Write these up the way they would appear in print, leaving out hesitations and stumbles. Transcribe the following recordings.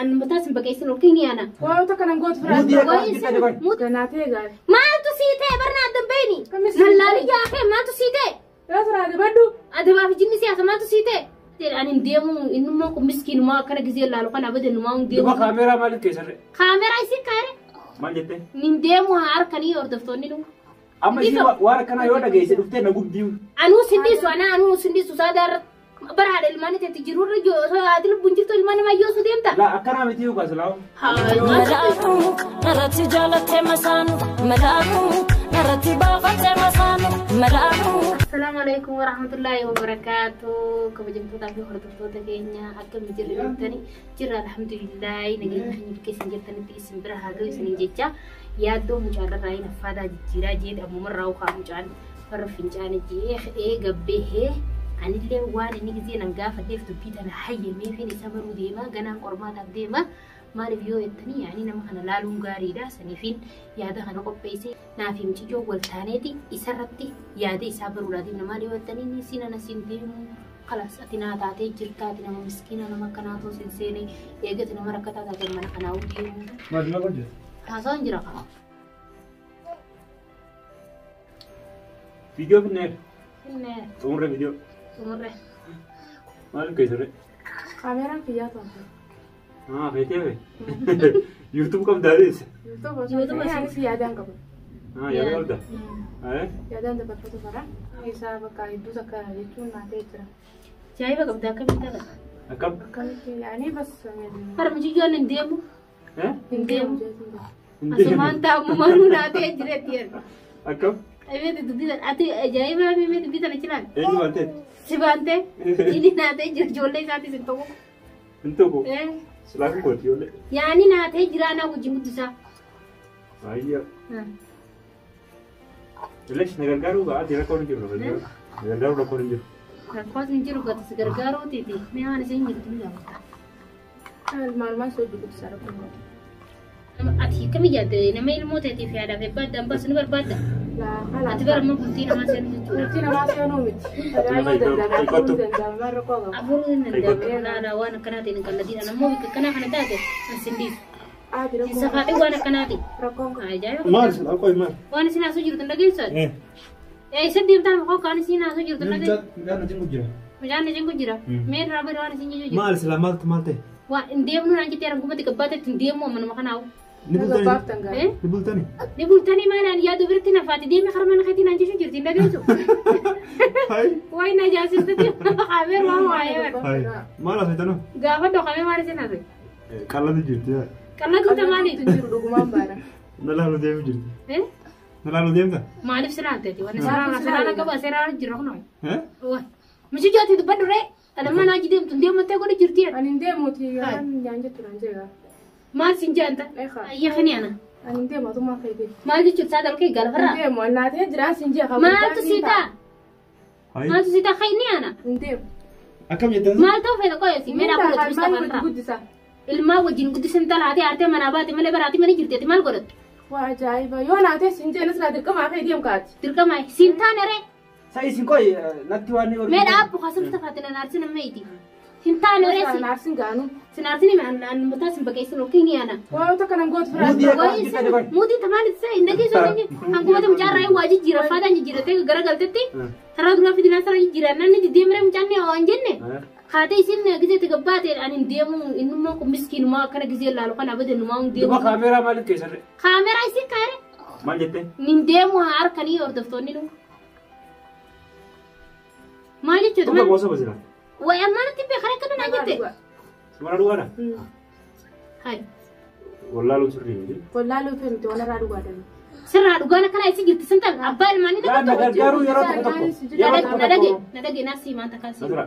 An mataa sin baqeessin ol kini ana. Waa'ota kanan gootu firaa. Muudii akka Waa'ee hojjetan dabar. Ganaatee gaari. Maaltu sii ta'e barna adda beeni? Kamis sii Lallaali yaafee maaltu sii ta'e? Yoo siraa dabadhu. Adabaaf jinni siyaasa maaltu sii ta'e? Ani hin deemu innummaan kun miskiinumaa akkana gizee laalu kana abadan numaa hin Duba deemu. kaameeraa maaliif keessarre? Kaameraa isin kaare? Maal jettee? Hin deemu haa harkanii hordoftoonni nu. Amma ishii waan akkanaa yoo dhageesse dhuftee na gubdii. Anuu sindisu ana anuu sindisu saadaa bara haadha ilmaanii teetti jirurra osoo haati lubbuun jirtu ilmaan namaa yoo deemta. Laa akkanaa miti yookaan silaa. Malaaku narratti jaalattee masaanu malaaku narratti baafattee masaanu malaaku. Assalaamu alaikum warahmatullahi wabarakaatu. Kabajamtootaa fi hordoftoota keenya akkam jirru jirtani? Jirra alhamdulillahi nageenya keenya keessa jirtanitti isin bira haa ga'u isiniin jecha yaaddoo mucaarraa hin affaataa jijjiiraa jeeti ammumarraa ukaa mucaan warra fincaane jee ee gabbee anillee waan inni gizee nan gaafadheef dubbii tana hayyameefin isa baruu deema ganaan qormaataaf deema. Maaliif yoo jettanii yaani nama kana laaluun gaariidha. Saniifin yaada kana qopheesse naaf mucayyoo wal taaneeti isarratti yaada isaa baruudhaatiif nama maaliif yoo jettanii inni siin ana siin deemu kalas ati naa taatee jirta ati nama miskiina nama akkanaa too siin seene eegati nama rakkataa taate mana kanaa deemu. Maal maal hojjetu? Haasawaan jira qaba. Viidiyoo finneer. Finne Xumurre viidiyoo. xumurre. Maaliif keessarre? Kaameeraan kiyyaa to'atu. Haa feetee fe. YouTube qabdaa deesse. Yuutuuba osoo anis yaadaan qabu. Haa yaada qabdaa. Haa Yaadaan dabarfatu bara. Isaa bakka hedduu takka jechuun naatee jira. Ajaa'iba qabda akkamitti ta'a? Akkam? Akkamitti yaani bas. Bara mucayyoon hin deemu. Eh? Hin deemu jechuudha. Hin deemu. Asumaan taa'u maruu naatee jireetti jedhu. Akkam? Meeti dubbii tana ati ajaa'iba meeti dubbii tana chilaan. Eenyu waan ta'e? Si baantee inni naatee jira ijoollee isaatis hin ta'u. Hin tokko. Silaa kun kooti ijoollee. Yaani naatee jira naa wajjin guddisaa. Ayyaa. Ilesh na gargaaruu gaa ati rakkoon hin jiru. Na gargaaruu rakkoon hin jiru. Rakkoon hin jiru gati si gargaaruutiiti. Mee waan isin jirtu ni gaafata. Maalumaan si hojii guddisaa rakkoon. Ati akkami yaadde nama ilmoo teetiif yaadaaf ebbaa addaan baasu ni barbaadda. Ati bara amma bultii namaa seenu jechuudha. Bultii namaa seenuu miti. Tajaajila danda'ama. Afuruu danda'ama. Rakkoo qaba. Afuruu hin danda'amu. Laala waan akkanaatiin hin qalladiidha. Ammoo bakka akkanaa kana taate an sin dhiisu. Ati Hin rakkoo safaadhi waan akkanaatiin. rakkoon qaba. Ajaa'iba. Maal silaa qoy maal? Waan isin haasoo jirtu hin dhageessu ati. Isa deemtaa maqaa kaan isin haasoo jirtu hin dhageessu. Mucaan na cinqu jira. Mucaan na cinqu jira. Mee irraa bari waan isin jechuu jiru. Maal silaa maaltu maal ta'e? Waan hin deemnu naan jettee argumatti gabbaatetti hin deemu amma nama kanaawu. Ni bultanii? Gabaaftan gaara. Ni bultanii? Ni bultanii maalaan yaadu biratti nafaati deemi harma na keetii naan jechuu jirti hin dhageessu. Hai. Wayi na jaasistatti qabeer waan waayee. Hai. Maal haasoftanoo? Gaafa dhoqamee maal isin haasa'e? Qallatu jirti. Qallatu ta maaliif? Hin jiru dhugumaan baara. Na laaluu deemu jirti. Na laaluu deemta? Maaliif siraan ta'e? Wanni siraan siraan qaba siraan jira kunoo. Eh? Mishijoo ati dubbadhu ree? Dhala naa deemtu hin deemattee godhu jirti. Ani hin deemuuti. Waan nyaan jettu naan jeegaa. Maal sin jaanta? Eegaa. Ayya kani ana. Ani hin deemu atummaa fayyadee. Maal jechuun saa dalkee Hin galfarraa? deemu. Ani naatee jira sin jeeqa. Maaltu sii ta'a? Hai. Maaltu sii ta'a? Kayni ana. Hin deemu. Akkam jettan? Maal ta'u fedha qoyasi? Mee naa godhatu Maal Mustafa irraa. guddisa? Ilmaa wajjin guddisan talaatee aartee manaa baate malee baraatii mana jirti ati maal godhattu? Waa ajaa'iba. Yoo naatee sin jeena silaa dirqamaa fayyadee kaati. Dirqama siin taane ree? Sa isin qoy natti waan ni Mee dhaabbu kaasa Mustafa ati nan aarsin amma iti. Hin taane ree si? Naarsin gaanu. Sin aarsin hima an mataa sin baqeessin ol kini ana. Waa'ota kanan gootu firaa. Muudii akka Wayi hojjetan dabar. muudii tamaan itti hin dhageessu hangumata mucaarraa waa jijjiira faadhaan jijjiiratee garagaltetti karaa duraa fidinaa sara jijjiira namni diddeemree mucaan waan jenne kaatee isin gizeetti gabbaate ani hin deemu innummaan kun miskiinumaa akkana gizee laalu kana abadan numaa hin Duba deemu. kaameeraa maaliif keessarre? Kaameraa isin kaare Maal jettee? hin deemu haa harkanii hordoftoonni nu. Maal jechuudha Dhuga maal? gosa basila. Wayi ammaan itti beekan akkana naan jette. Sumara dhugaadha? Hai Wallaaluun sirrii miti. Wallaaluu fi miti walirraa dhugaadhaan. Sirraa dhugaan akkana isin jirti sin ta'a abbaa ilmaanii Laa na na gargaaruu yeroo tokko tokko. Yeroo tokko Na dhage tokko. na dhage naaf sii maanta kaasii. Nasira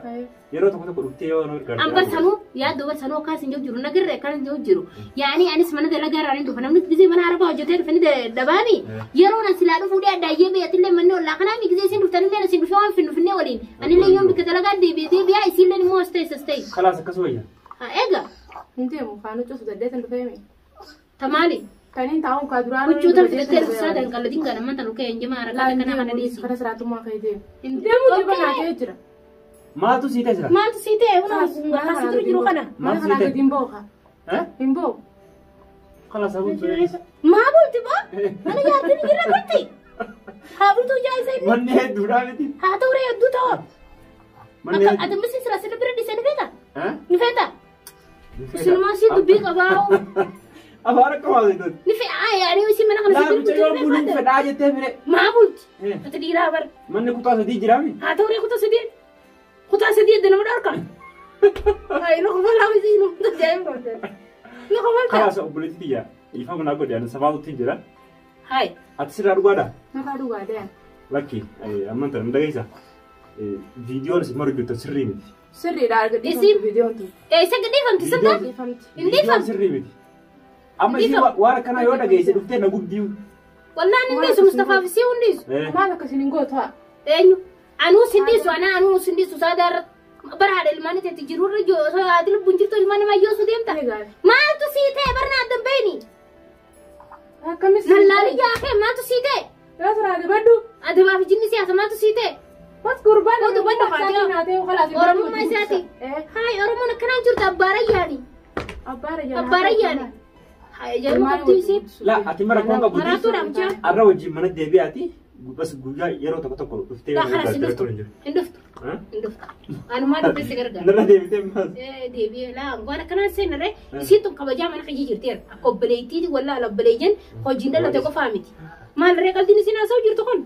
yeroo tokko tokko dhuftee yoo na gargaaru. An barsanuu yaaddu barsanuu akkas hin jiru nagarre akkas hin jiru yaani anis mana dalagaa irraa ni dhufa namni gisee mana arabaa hojjetee dhufe ni dabaami yeroo nan silaa dhufuu dhee addaayyee beeyatillee manni ollaa kanaa mi gisee isin dhuftanillee isin dhufee waan finnu finnee waliin anillee yoon bikka dalagaa deebi'ee deebi'aa isiillee immoo as ta'e as ta'e. Kalaas akkas wayya. Egaa Hin deemu kaanu cufu dandeessan dhufeemi. tamaali Kaniin taa'uun kaa duraan. huccuu tan fidattee dhufsaa danqalladiin kan amman tan dhukee hin jimaa harkaa kana kana dhiisi. Kana siraatummaa fayyadee. Hin Deemu jiba naatee jira. Maaltu sii ta'e sira? Maaltu sii ta'e kun akkasitti jiru kana. Mana kanaa gadi hin ba'u kaa. Hin ba'u. Kalaas haa bultu. Maa bulti boo? Mana jaartiin jira bulti. Haa bultuu jaayisa inni. Manni hedduudhaa miti. Haa ta'u ree hedduu ta'u. Manni Akka ati misi sira sirri bira dhiisee ni feeta? Eh? Ni feeta? Isinumaa si dubbii qabaa. Afaan akka maasii Ni fe aa yaani isi mana kana Laa si mucayyoo bultuu buluun feeta. fedhaa jettee mire. Maa bulti? Eh. Ati dhiiraa bara. Manni kutaa sadii jiraami. Haa ta'u ree kutaa sadii. Kutaa sadii edda nama dhorka. Hayi nu kofalaa miti nu tajaajilu. Nu kofalta. Kalaas obboleetti tiyya dhiifama naa godhe ani safaatutti jira. Hayi. Ati sirraa dhugaadha? Maqaa dhugaadha. Lakki amman tana dhageessa. Viidiyoon isin maru jirtu sirrii miti. Sirriidha arga Isin- dhiifamtu viidiyoon tun. Eessa gadhiifamti sirna? Dhiifamti. Hin dhiifamu. Viidiyoon sirrii miti. Amma isin waan akkanaa yoo dhageesse dhuftee na gubdii. Wallaan hin dhiisu Mustafaa fi si hin dhiisu. Maal akkasiin hin gootu haa? Eenyu? Anuu sin dhiisu anaa anuu sin dhiisu saadaa bara haadha ilmaanii teetti jirurra osoo haati lubbuun jirtu ilmaan namaa yoosuu deemta. Egaa. Maaltu sii ta'e barna addan beeni? Akkamis. Lallaalii jaakee maaltu sii ta'e? Yoo sirraa dubadhu. Adabaa fi jinni siyaasa maaltu sii ta'e? Bas gurbaan Yoo dubadhu isaatii naa ta'e kalaas. Oromummaa isaati. Hayi Oromoon akkanaan jirtu abbaa rayyaani. Abbaa rayyaani. Abbaa rayyaani. Hayi ajaa'iba qabdu isii. Laa ati mara koon qabu. Maraatuudha mucaan. Arra wajjin mana deebi'aati. Bas guyyaa yeroo tokko tokko dhuftee Laa kanas hin dhuftu. hin jiru. Hin dhuftu. Hin dhuftu. Anumaa dhuftee si gargaara. Narra deebitee maas. Deebi'ee laa waan akkanaan seenarree isiin tun kabajaa mana kiyya jirteera. Akka obboleettiiti wallaa obboleeyyan hojiin dhalate qofaa miti. Maalirree qalbiin isiin haasa'u jirtu kun?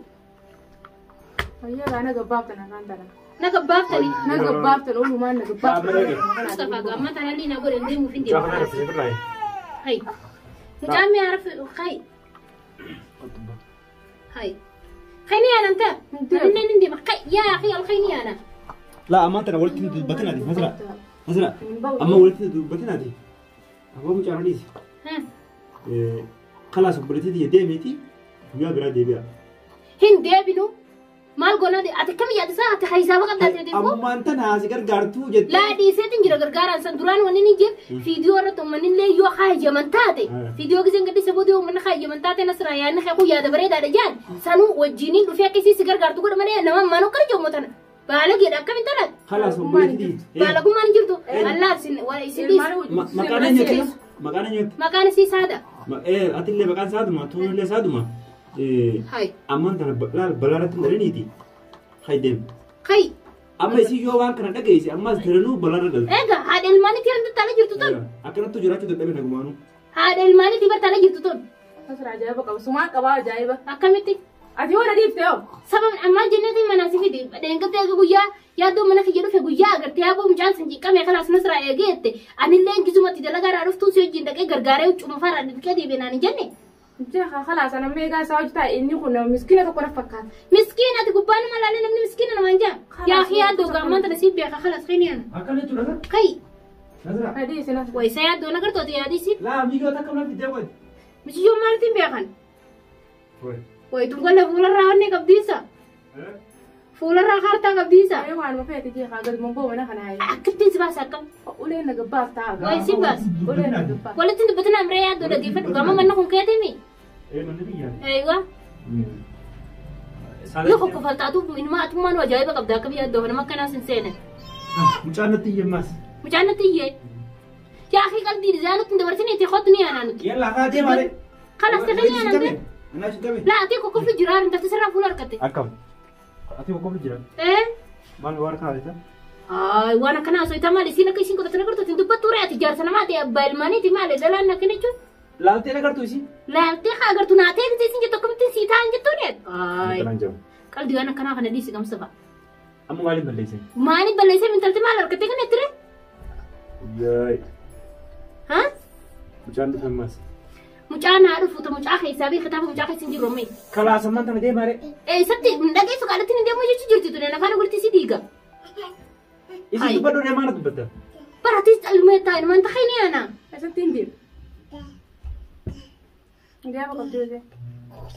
Wayyaa gaa na gabbaaftan afaan tana. Na gabbaaftani. Na gabbaaftan oolumaan na gabbaaftan. Mustafaa gaamma tanalli na godhan deemuuf hin Mucaa kana deemu. raffisee birraa. Hayi. Mucaan mi'a raff hayi. Hayi. Khayni ana anta. Inni hin deema. Khay yaa akhi al khayni ana. Laa ammaan tana walitti hin dubbatinaati. Masra. Masra. Amma walitti hin dubbatinaati. Abbaa mucaa dhiisi. Ha. Kalaas obboleettii tiyya deemiiti guyyaa biraa deebi'a. Hin deebinu. Maal goona ati kam yaada isaa ati haysaa qabdaa ta'e deemu. Ammaan tana si gargaartuu jettee. Laa dhiiseetiin jira gargaaraan san duraan wanni ni jir fiidiyoo irratti uummanni illee yoo kaayyaman taate fiidiyoo giseen gadhiise booda uummanni kaayyaman taate nasraa yaadni kee yaada bareedaadha jaan sanuu wajjiniin dhufee akkasii si gargaartu godha malee nama manuu qara jommoo tana baala geedha akkamiin talaati Kalaas obboleettii tiyya. baalagummaan hin jirtu allaa isin isin dhiis Maqaan eenyuti? Maqaan eenyuti? maqaan isii saada Atillee maqaan saaduma tuunillee saaduma. Hayi. Ammaan tana laal balaa irratti hin dhaliniiti. Hayi deem. Hayi. Amma isin yoo waan kana dhageesse ammas daranuu balaa irra dhalti. Egaa haadha ilmaaniitii hanga taala jirtu tun. Akkanattuu jiraachuu dadhabe nagumaanuu. Haadha ilmaaniitii bar taala jirtu tun. Asirraa ajaa'iba qaba. Sumaan qabaa ajaa'iba. Akkamitti? Ati yoo na dhiifte hoo? Sababni ammaa jenneetiin manaa si fide dheengattee eega guyyaa yaaddoo mana kiyya dhufe guyyaa agartee yaaboo mucaan sin ciqqame kalaas nasraa eegee jette anillee gizumatti dalagaa irraa dhuftuun si wajjin dhaqee gargaaree huccuma faraa dhiqee deebiin aan hin jenne. Jecha kalaas ana meegaa isaa hojjetaa inni kun nama miskiina tokko na fakkaata. Miskiina ati gubbaa nama laalee namni miskiina namaan jaa. Yaa fi yaaddoo gaammaan tana siif beeka kalaas keenyaan. Akkana jechuudha. Kai Nasraa. Adii isin as. wayisa yaaddoo na gartooti yaadisi. Laa miigoo takka mana fidee qoy. Michiyyoo maalitiin beekan? Qoy. Wayituun golla fuularraa wanni qabdiisa. Fuularraa kaartaa qabdiisa. Ayoo waanuma feete jeeqaa gadi mongoo mana kanaa. Akkittiin si baasa akkam? Uleen na gabbaaf ta'a. Wayi si baasa. Uleen na gabbaaf. Walitti dubbatina amree yaaddoo dhaggeeffadhu gaama manna kun keetimi. Manni biyyaa. Eeyywa. Yoo kokkofaltaatu inuma atummaan ajaa'iba qabda akka biyya addoo nama akkanaas hin seene. Mucaan natti iyyammaas. Mucaan natti iyyee. Yaa akhi qalbii dizaayinatti hin dabarsine itti kottu ni aanaa nuti. Yalla haa deemaa ree. Kalas ta'e ni aanaa nuti. Anaa shittame. Laa ati kokkoflu jira intalti sirraa fuula harkatte. Akkam. Ati kokkoflu jira. Ee. Maal waan kana jecha? Ay waan akkanaa osoo itti maali isiin akka isiin qotatanii agartu ittiin dubbattu ree ati jaarsa namaa ta'e abbaa ilmaaniiti maali dhalaan akkana jechuun. Laaltee agartu isiin? Laaltee haa agartu naatee gisee isiin jettu akkamittiin sii ta'an jettuun yaa. Ay. Akkanaan jedhamu. Qalbii waan akkanaa kana dhiisi gamsa fa'a. Amma maaliin balleessee? Maaliin balleessee intalti maal harkattee kana itti ree? Yaay. Ha? Mucaan dhufe ammas. Mucaan haa dhufu mucaa keessaa fi kitaaba mucaa keessa hin jiru ammayyi. Kalaas ammaan tana deemaa ree. Eessatti dhageessu qaalatti hin deemu jechuu jirti ture afaan walitti si diiga. Isin dubbadhu deemaa na dubbatta. Baratis calmee taa'in wanta khayni ana. Eessatti hin deemu? Ajaa'iba qabdi hojii.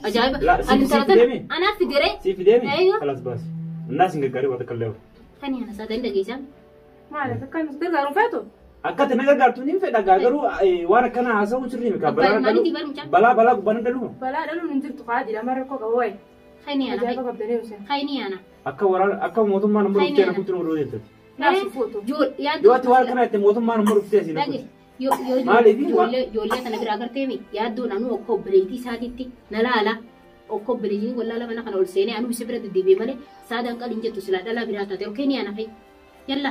Ajaa'iba. La, si- Ani si taatan fideemi? anaaf fidere. Si fideemi? Eeyyoo. Kalaas baasi. Annaas hin gaggaarii waan takka illee. Khayni ana sadan dhageessaa. Maali akkan gargaaruun feetu? Akka ati na gargaartu ni fedha garuu waan akkana haasa'uun sirrii miti. Abbaa ilmaaniitii bar mucaan. Balaa balaa gubbaan dhaluma. Balaa dhaluun hin jirtu haa jedhama rakkoo qaba wayi. Khayni ana. Ajaa'iba qabdanii hojii. Khayni ana. Akka waraana akka mootummaan amma dhuftee na kutti nu godhuu deemtati. Naaf fuutu. Jool Yoo ati waan kana itti mootummaan amma dhuftee si na Dhage. kutti. Yoo yoo Maaliif? ijoollee ijoollee kana bira agarteemi yaaddoon anuu akka obboleettii isaatiitti na laala. Akka obboleettiin wallaala mana kana ol seenee anuu isa bira deddeebi'e malee saadaan qalii hin jettu silaa dhalaa biraa taate okee ni ana fa'i. Yalla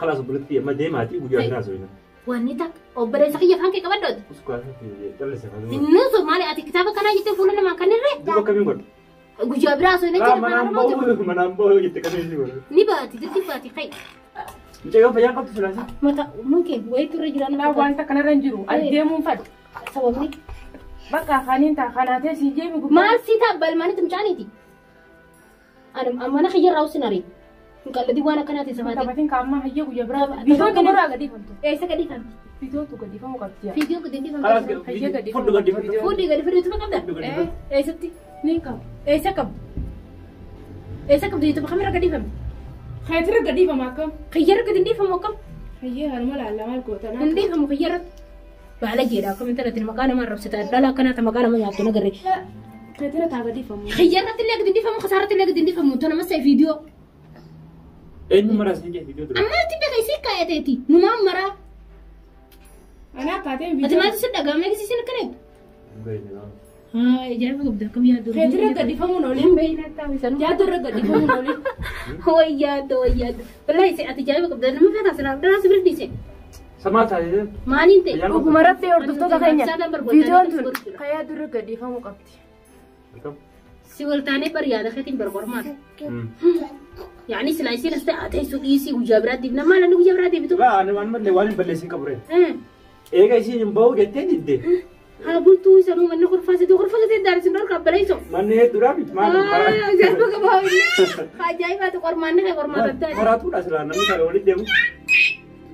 Kalaas obboleettii amma deemaatii guyyaa biraa soofina. wanni takka obboleessa kiyya afaan kee qabaddooti. Uskuwaasatti callisa. Inni sun maali ati kitaaba kanaa jettee fuula namaa kan irree Duuba akkamiin godhu? guyyaa biraa osoo hin Laa ajjeeru manaan ba'uu manaan ba'uu jette akkamiin si godhu? ni baati dirti baati kai. Mucayyoo fayyaa qabdu silaasi. Mata munkee wayitu irra jira Laa nama wanta kanarra hin jiru. Ani deemuun fadhu. sababni Bakka kaaniin taa kanaatee si jeemi gubbaa. maal si ta'a balmaanitti mucaaniiti. Ani mana kiyyarraa usin ariin. Hin waan akkanaati sabaati. Taphatiin kaammaa hayyee guyyaa biraa. Tapha- Viidiyoon tapha- gurraa gadhiifamtu. Eessa gadhiifamti? Viidiyoon gadhiifamuu qabdi. Fiigiin gadi Kalaas dhiifamti. Hayyee gadi fudhu gadi fudhu. Fuudhii gadi fudhii tufa qabda? Fudhu gadi fudhu. Eessatti? Ni qabu. Eessa qabdu? Eessa qabdu YouTube kamirra gadhiifamti? Keetirra gadhiifama akkam? Kiyyarra gadi dhiifamu akkam? Hayyee harma laallaa maal goota Hin dhiifamu kiyyarratti. Baala jedha akkam intalatti maqaa nama arrabsita dhala akkanaata maqaa nama nyaattu nagarre. Keetirra taa gadhiifamu. Kiyyarratti illee gadi dhiifamu kasaaratti illee gadi dhiifamu tona masa viidiyoo. Eenyu maraas ni jette viidiyoo dura. Amma itti beeka isii kaayateeti numaan maraa. Ana akkaateen Ati viidiyoo. maaltu si dhaga'amee eegsisin akkana eegdu? Haa ajaa'iba qabda akkam yaaddu. Keetirra gadhiifamuun oliin. Yaaddoorra gadhiifamuun oliin. Way yaaddu way yaaddu. Wallaahi ati ajaa'iba qabda nama feetaa silaa dhala si bira dhiise. Samaa taatee. Maaliin ta'e? Dhuguma rabbi hordoftoota keenya. Viidiyoon tun kan yaaddoorra gadhiifamuu qabdi. Si waltaanee bar yaada keetiin bar qormaata. Yaani silaa isiin as ta'e teessuu dhiisii guyyaa biraa deebina maal inni guyyaa biraa deebitu? Laa ani waan malee waan hin balleessin qabu ree. Eega isiin hin ba'uu jettee didde. Haa bultuu isa nuu manni kurfaasite kurfaasite daarsin dhorka abbaleessoo. Manni hedduudhaa miti maal? Ajaa'iba qabaa inni. Ajaa'ibaati qormaanni kee qormaata addaati. Maraatuudha silaa namni kana walitti deemu.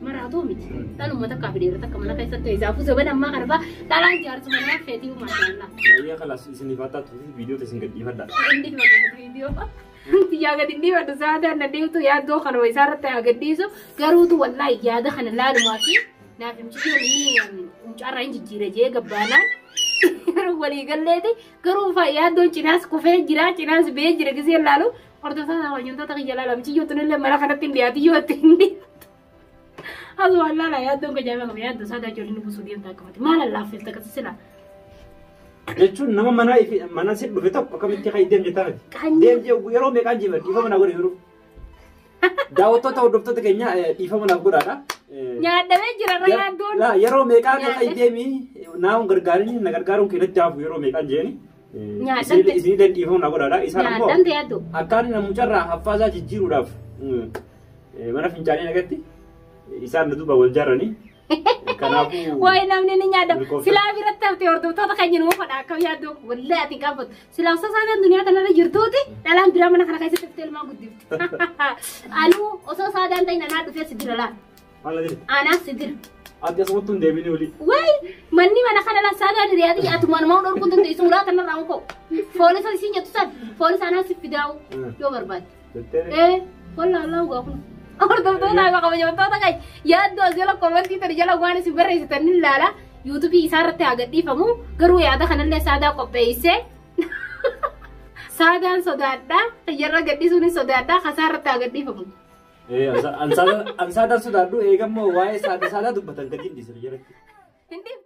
Maraatuu miti. Dhaluma takkaa fi dhiira takka mana keessatti isaafuu zaman ammaa kana fa'aa dhalaan jaarsuma nama feetii maashaallah. Ayyaa kalaas isiniif haa taatu viidiyoo isin gadhiifadha. Inni viidiyoo. Yaa gadi dhiifadhu sa'aatii na deemtu yaaddoo kanuma isaarratti haa gadhiisu garuutu wallaahi yaada kana laalumaa fi naaf himchiisuun inni mucaarraa hin jijjiire jee gabbaanaan walii galleeti garuu yaaddoon cinaas kufee jira cinaas bee jira gisee laalu hordoftoota hojjettoota kiyya laala michiyyoo tunillee mana kanatti hin dhiyaatu yoo itti hin dhiyaatu. Asuma laala yaaddoon kajaa'ibaa qaba yaaddoo isaa ijoolleen busuu deemtaa akkamati maal allaaffeef takkasi silaa. Jechuun nama mana mana si dhufe tokko akkamitti kan deem jettaa miti. Qaanyii. Deem jee yeroo meeqaan jeeman dhiifama naa godhe yeroo. Daawwattoota hordoftoota keenya dhiifama naaf godhaadha. Nyaadhamee jira irra yaaddoon. Laa yeroo meeqaan kan deemi naa hun gargaarin na gargaaruun keenyatti haafu yeroo meeqaan jeeni. Nyaadhamte. Isinillee dhiifama naa godhaadha. Isaan ammoo Nyaadhamte yaaddoo. akkaan mucarraa haffaasaa jijjiiruudhaaf mana fincaanii nagatti isaan na duuba wal jaaranii. Kanaafuu. Waa'ee namni ni nyaadha. Milkoofta. Silaa biratti haftee hordoftoota keenya nuu fadha akkam yaaddoo wallaahi ati hin qaanfattu. Silaa osoo saadaan duniyaa kanarra jirtuuti dhalaan biraa mana kana keessatti haftee ilmaan guddifti. Anuu osoo saadaan ta'in anaa dhufee si dira laal. Maal jedhe? Anaa si dira. Ati asumatti hin deebinii olii. Wayi manni mana kana laal saadaan hiriyaati atuma nama dhorkuun dandeessu mulaa kanarraa hin ka'u. Foolisa isiin jettu san foolisa anaa si fidaa'u yoo barbaadde. Jettee. Eh, wallaahi Allah ugaa kun. Hordoftoota fi kabajamtoota keenya yaaddoo as jala komantii tana jala waan isin barreessitan ni ilaala. Yuutuubii isaa irratti haa gadhiifamu. Garuu yaada kanallee saadaa qopheessee. Saadaan sodaadhaa. Xiyyaarra gadhiisuun sodaadhaa. Kasaa irratti haa gadhiifamu. Ansaadaan sodaadhu eegammoo waa'ee saadaa dubbatan gadi hin dhiisan jalatti. Hin dhiifne.